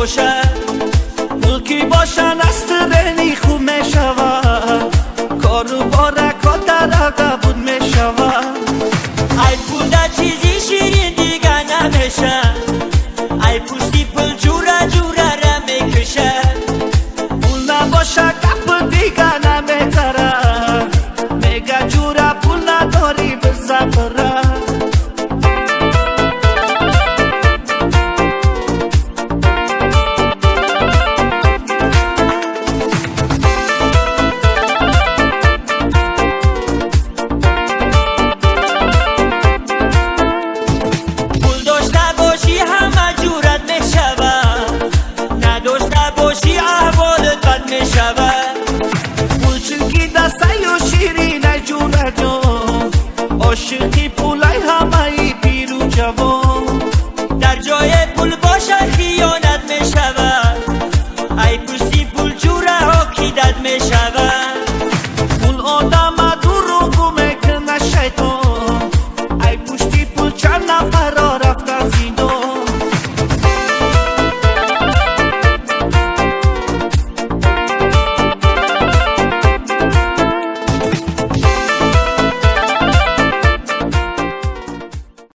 боша. Пул ки боша настроени хуб мешава, кору бора котарага буд мешава. Ай пулда чизи ширин дига намеша, ай пушти пул ҷура ҷурара мекиша. Пул набоша гап дига намезара, мега ҷура пул надори бизабра. Пул чунки дастаю ширинай ҷураҷон, ошиқи пулай.